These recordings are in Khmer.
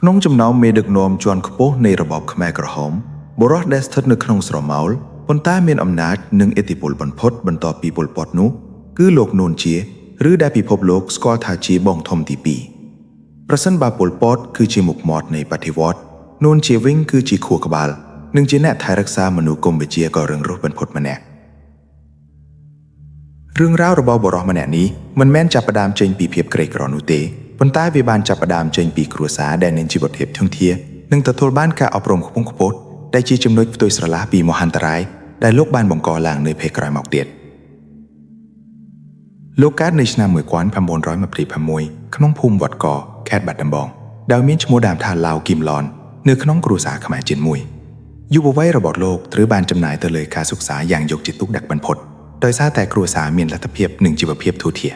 ក្នុងចំណោមមេដឹកនាំជាន់ខ្ពស់នៃរបបខ្មែរក្រហមបុរសដែលស្ថិតនៅក្នុងស្រមោលប៉ុន្តែមានអំណាចនិងឥទ្ធិពលបំផុតបន្ទាប់ពីប៉ុលពតនោះគឺលោកនួនជាឬដែលពិភពលោកស្គាល់ថាជាបងធំទី2ប្រសិនបើប៉ុលពតគឺជាមុខមាត់នៃបដិវត្តន៍នួនជាវិញគឺជាខួរក្បាលនិងជាអ្នកថែរក្សាមនុស្សកម្ពុជាក៏រឹងរូសបំផុតម្នាក់រឿងរ៉ាវរបស់បុរសម្នាក់នេះមិនមែនចាប់ផ្ដើមចេញពីភាពក្រីក្រនោះទេប៉ុន្តែវាបានចាប់ផ្ដើមចេញពីគ្រួសារដែលមានជីវភាពធូរធារនិងទទួលបានការអប់រំខ្ពង់ខ្ពស់ដែលជាចំណុចផ្ទុយស្រឡះពីមហន្តរាយដែលលោកបានបង្កឡើងនៅពេលក្រោយមកទៀតលោកកើតនៅឆ្នាំ1926ក្នុងភូមិវត្តកខេត្តបាត់ដំបងដោយមានឈ្មោះដើមថាឡាវគីមឡននៅក្នុងគ្រួសារខ្មែរជាតិមួយយុវវ័យរបស់លោកត្រូវបានចំណាយទៅលើការសិក្សាយ៉ាងយកចិត្តទុកដាក់បំផុតដោយសារតែគ្រួសារមានលទ្ធភាពនិងជីវភាពធូរធារ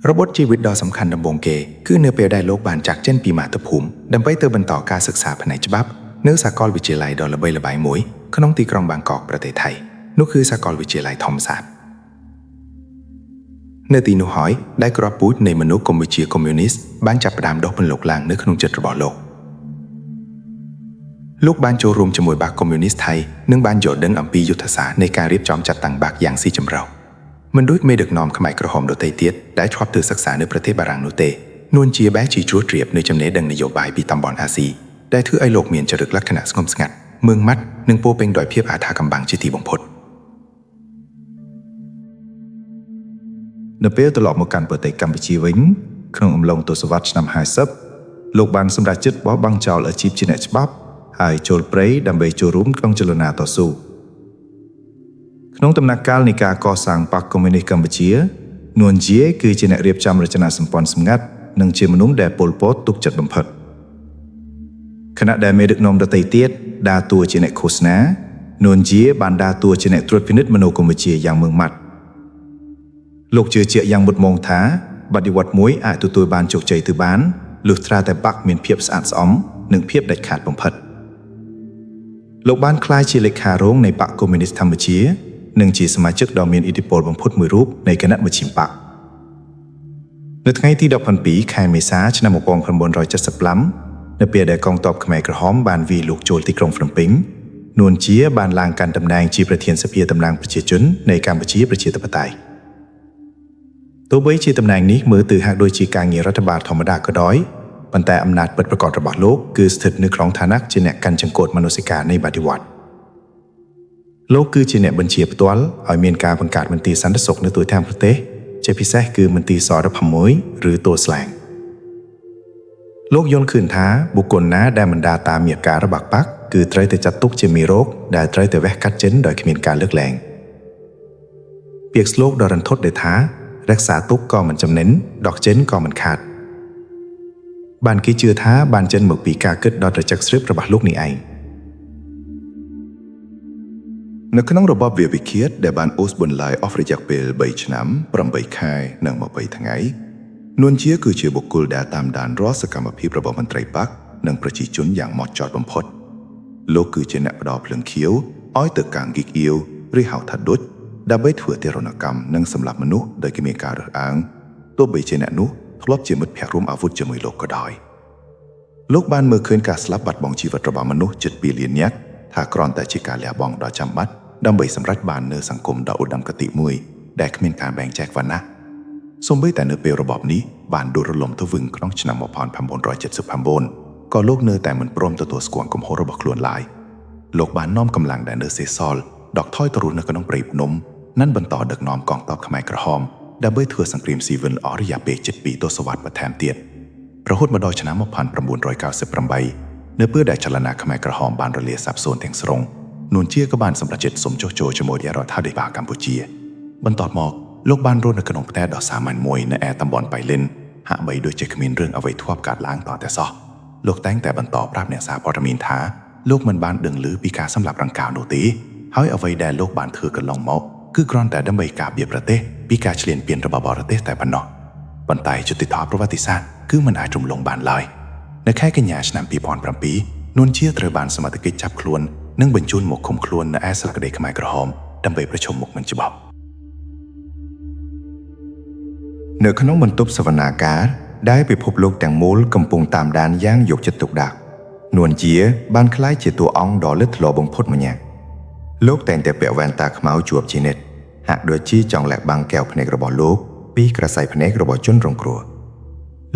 របត់ជីវិតដ៏សំខាន់ដំបូងគេគឺនៅពេលដែលលោកបានចាកចេញពីមាតុភូមិដើម្បីទៅបន្តការសិក្សាផ្នែកច្បាប់នៅសាកលវិទ្យាល័យដ៏ល្បីល្បាញមួយក្នុងទីក្រុងបាងកកប្រទេសថៃនោះគឺសាកលវិទ្យាល័យធម្មសាស្ត្រនៅទីនោះហើយដែលក្របពូជនៃមនុស្សកម្ពុជាកុម្មុយនីសបានចាប់ផ្ដើមដុះពន្លកឡើងនៅក្នុងចិត្តរបស់លោកលោកបានចូលរួមជាមួយបក្សកុម្មុយនីសថៃនិងបានយល់ដឹងអំពីយុទ្ធសាស្ត្រនៃការរៀបចំចាត់តាំងបក្សយ៉ាងស៊ីជម្រៅមិនដូចមេដឹកនាំខ្មែរក្រហមដទៃទៀតដែលធ្លាប់ទៅសិក្សានៅប្រទេសបារាំងនោះទេនួនជាបែរជាជ្រួតជ្រាបនៅចំណេះដឹងនយោបាយពីតំបន់អាស៊ីដែលធ្វើឲ្យលោកមានចរិតលក្ខណៈស្ងប់ស្ងាត់មឺងម៉ាត់និងពោរពេញដោយភាពអាថ៌កំបាំងជាទីបំផុត នៅពេលត្រឡប់មកកាន់ប្រទេសកម្ពុជាវិញក្នុងអំឡុងទសវត្សរ៍ឆ្នាំ50លោកបានសម្រេចចិត្តបោះបង់ចោលអាជីពជាអ្នកច្បាប់ហើយចូលព្រៃដើម្បីចូលរួមក្នុងចលនាតស៊ូក្នុងដំណាក់កាលនៃការកសាងបក្សកុម្មុយនីសកម្ពុជានួនជាគឺជាអ្នករៀបចំរចនាសម្ព័ន្ធសម្ងាត់និងជាមនុស្សដែលប៉ុលពតទុកចិត្តបំផុតខណៈដែលមេដឹកនាំដទៃទៀតដើរតួជាអ្នកឃោសនានួនជាបានដើរតួជាអ្នកត្រួតពិនិត្យមនោគមវិជ្ជាយ៉ាងម៉ឺងម៉ាត់ លោកជឿជាក់យ៉ាងមុតមមថាបដិវត្តន៍មួយអាចទទួលបានជោគជ័យទៅបានលុះត្រាតែបក្សមានភាពស្អាតស្អំនិងភាពដាច់ខាតបំផុតលោកបានក្លាយជាលេខារងនៃបក្សកុម្មុយនីសកម្ពុជានិងជាសមាជិកដ៏មានឥទ្ធិពលបំផុតមួយរូបនៃគណៈមជ្ឈិមបក្សនៅថ្ងៃទី17ខែមេសាឆ្នាំ1975នៅពេលដែលកងទ័ពខ្មែរក្រហមបានវាយលុកចូលទីក្រុងភ្នំពេញនួនជាបានឡើងកាន់តំណែងជាប្រធានសភាតំណាងប្រជាជននៃកម្ពុជាប្រជាធិបតេយ្យ ទោះបីជាតំណែងនេះមើលទៅហាក់ដូចជាការងាររដ្ឋបាលធម្មតាក៏ដោយប៉ុន្តែអំណាចពិតប្រាកដរបស់លោកគឺស្ថិតនៅក្នុងឋានៈជាអ្នកកាន់ចង្កូតមនសិការនៃបដិវត្តន៍លោកគឺជាអ្នកបញ្ជាផ្ទាល់ឲ្យមានការបង្កើតមន្ទីរសន្តិសុខនៅទូទាំងប្រទេសជាពិសេសគឺមន្ទីរស16ឬទួលស្លែងលោកយល់ឃើញថាបុគ្គលណាដែលមិនដើរតាមមាគ៌ារបស់បក្សគឺត្រូវតែចាត់ទុកជាមេរោគដែលត្រូវតែវះកាត់ចេញដោយគ្មានការលើកលែងពាក្យស្លោកដ៏រន្ធត់ដែលថារក្សាទុកក៏មិនចំណេញដោះចេញក៏មិនខាត បានគេជឿថាបានចេញមកពីការគិតដ៏ត្រចឹកស្រិបរបស់លោកនេះឯង នៅក្នុងរបបវាវិឃាតដែលបានអូសបន្លាយអស់រយៈពេល3ឆ្នាំ8ខែនិង20ថ្ងៃនួនជាគឺជាបុគ្គលដែលតាមដានរាល់សកម្មភាពរបស់មន្ត្រីបក្សនិងប្រជាជនយ៉ាងម៉ត់ចត់បំផុតលោកគឺជាអ្នកផ្ដល់ភ្លើងខៀវឲ្យទៅកាងហ្គីកអ៊ីវឬហៅថាឌុចដើម្បីធ្វើទារុណកម្មនិងសម្លាប់មនុស្សដោយគ្មានការរើសអើងទោះបីជាអ្នកនោះធ្លាប់ជាមិត្តភក្តិរួមអាវុធជាមួយលោកក៏ដោយ លោកបានមើលឃើញការស្លាប់បាត់បង់ជីវិតរបស់មនុស្សជិត2លាននាក់ថាគ្រាន់តែជាការលះបង់ដ៏ចាំបាច់ដើម្បីសម្រេចបាននូវសង្គមដ៏ឧត្តមគតិមួយដែលគ្មានការបែងចែកវណ្ណៈសូម្បីតែនៅពេលរបបនេះបានដួលរលំទៅវិញក្នុងឆ្នាំ1979ក៏លោកនៅតែមិនព្រមទទួលស្គាល់កំហុសរបស់ខ្លួនឡើយលោកបាននាំកម្លាំងដែលនៅសេសសល់ដកថយទៅរស់នៅក្នុងព្រៃភ្នំនិងបន្តដឹកនាំកងទ័ពខ្មែរក្រហមដើម្បីធ្វើសង្គ្រាមស៊ីវិលអស់រយៈពេលជិត2ទសវត្សរ៍បន្ថែមទៀត រហូតមកដល់ឆ្នាំ1998នៅពេលដែលចលនាខ្មែរក្រហមបានរលាសាបសូន្យទាំងស្រុងនួនជាក៏បានសម្រេចចិត្តសុំចុះចូលជាមួយរដ្ឋាភិបាលកម្ពុជាបន្ទាប់មកលោកបានរស់នៅក្នុងផ្ទះដ៏សាមញ្ញមួយនៅឯតំបន់បៃលិនហាក់បីដូចជាគ្មានរឿងអ្វីធ្លាប់កើតឡើងតតែសោះលោកតែងតែបន្តប្រាប់អ្នកសារព័ត៌មានថាលោកមិនបានដឹងឮពីការសម្លាប់រង្គាលនោះទេហើយអ្វីដែលលោកបានធ្វើកន្លងមកគឺគ្រាន់តែដើម្បីការពារប្រទេសពីការឈ្លានពានរបស់បរទេសតែប៉ុណ្ណោះ ប៉ុន្តែយុត្តិធម៌ប្រវត្តិសាស្ត្រគឺមិនអាចរំលងបានឡើយនៅខែកញ្ញាឆ្នាំ2007នួនជាត្រូវបានសមត្ថកិច្ចចាប់ខ្លួននិងបញ្ជូនមកឃុំខ្លួននៅឯស្លាកដីខ្មែរក្រហមដើម្បីប្រឈមមុខនឹងច្បាប់នៅក្នុងបន្ទប់សវនាការ ដែលពិភពលោកទាំងមូលកំពុងតាមដានយ៉ាងយកចិត្តទុកដាក់នួនជាបានក្លាយជាតួអង្គដ៏លេចធ្លោបំផុតម្នាក់លោកតែងតែពាក់វ៉ែនតាខ្មៅជួបជានិច្ចហាក់ដូចជាចង់លាក់បាំងកែវភ្នែករបស់លោកពីក្រសែភ្នែករបស់ជនរងគ្រោះ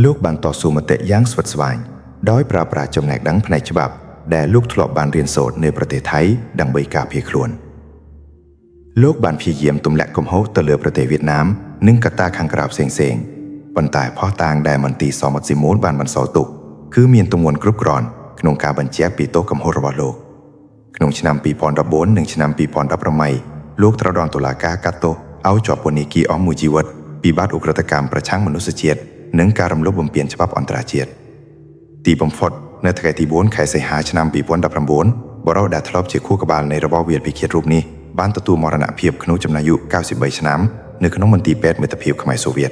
លោកបានតស៊ូមតិយ៉ាងស្វិតស្វាញដោយប្រើប្រាស់ចំណេះដឹងផ្នែកច្បាប់ដែលលោកធ្លាប់បានរៀនសូត្រនៅប្រទេសថៃដើម្បីការពារខ្លួន លោកបានព្យាយាមទម្លាក់កំហុសទៅលើប្រទេសវៀតណាមនិងកត្តាខាងក្រៅផ្សេងៗប៉ុន្តែភស្តុតាងដែលមន្ទីរសមុទ្រស៊ីមូនបានបន្សល់ទុកគឺមានទម្ងន់គ្រប់គ្រាន់ក្នុងការបញ្ជាក់ពីទោសកំហុសរបស់លោកក្នុងឆ្នាំ2014និងឆ្នាំ2018លោកត្រូវបានតុលាការកាត់ទោសឲ្យជាប់ពន្ធនាគារអស់មួយជីវិតពីបទឧក្រិដ្ឋកម្មប្រឆាំងមនុស្សជាតិនិងការរំលោភបំពានច្បាប់អន្តរជាតិទីបំផុតនៅថ្ងៃទី4ខែសីហាឆ្នាំ2019បុរសដែលធ្លាប់ជាខួរក្បាលនៃរបបវាលពិឃាតរូបនេះបានទទួលមរណភាពក្នុងចំណាយអាយុ93ឆ្នាំនៅក្នុងមន្ទីរពេទ្យមិត្តភាពខ្មែរសូវៀត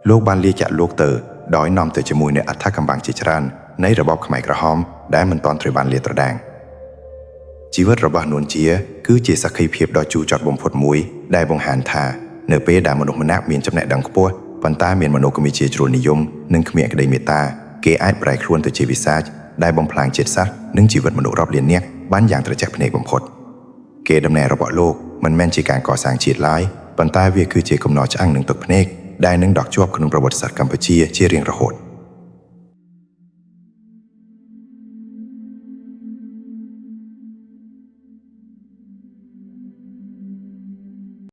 លោកបានលាចាកលោកទៅដោយនាំទៅជាមួយនូវអត្ថកំបាំងជាច្រើននៃរបបខ្មែរក្រហមដែលមិនទាន់ត្រូវបានលាតត្រដាងជីវិតរបស់នួនជាគឺជាសក្ខីភាពដ៏ជូរចត់បំផុតមួយដែលបង្ហាញថានៅពេលដែលមនុស្សម្នាក់មានចំណេះដឹងខ្ពស់ប៉ុន្តែមានមនោគមវិជ្ជាជ្រុលនិយមនិងគ្មានក្តីមេត្តាគេអាចប្រែខ្លួនទៅជាវិសាចដែលបំផ្លាញជាតិសាសន៍និងជីវិតមនុស្សរាប់លាននាក់បានយ៉ាងត្រជាក់ភ្នែកបំផុតគេដំណើររបស់លោកមិនមែនជាការកសាងជាតិឡើយប៉ុន្តែវាគឺជាកំណត់ឆ្អឹងនឹងទឹកភ្នែកដែលនឹងដកជាប់ក្នុងប្រវត្តិសាស្ត្រកម្ពុជាជារៀងរហូត។